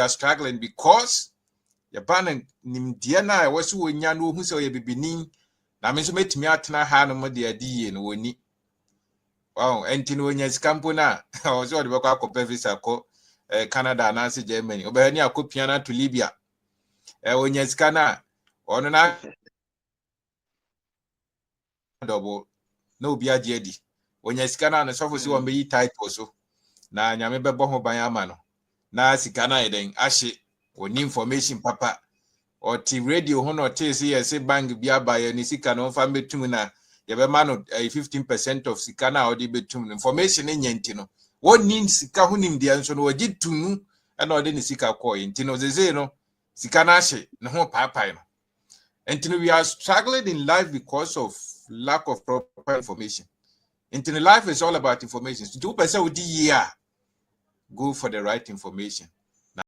are struggling because yɛba no nimdeɛ no a ɛwɔ so wɔnya no, wɔhu sɛ ɔyɛ bibini na me nso mɛtumi atena ha no mu de adi yie no, wɔni. Wow, ɛnti no wɔnya sika mpo no a, ɔwɔ sɛ ɔde bɛkɔ akɔpɛ visa kɔ Canada anaasɛ Germany. Ɔbɛyɛ ne akɔpia no ato Libya. Wɔnya sika no a, ɔno na dɔbo na obi agye adi. Wɔnya sika no a, ne sɔfo sɛ wɔn bɛyi title so na Nyame bɛbɔ ho ban ama no, na sika no ayɛ dɛn? Ahye. Wɔni information papa. Ɔte radio ho na ɔtee sɛ yɛsɛ bank bi aba, yɛ ne sika no ɔmfa mbɛtum na yɛbɛma no 15% of sika no a ɔde bɛtum no. Information no nyɛ, nti no wɔnni sika ho nimdeɛ nso no, wɔgye tum mu ɛna ɔde ne sika kɔɔ. Nti no sesei no sika no ahye ne ho paapae no. Nti no we are struggling in life because of lack of proper information. Nti no life is all about information. Nti wopɛ sɛ wodi yie a, go for the right information.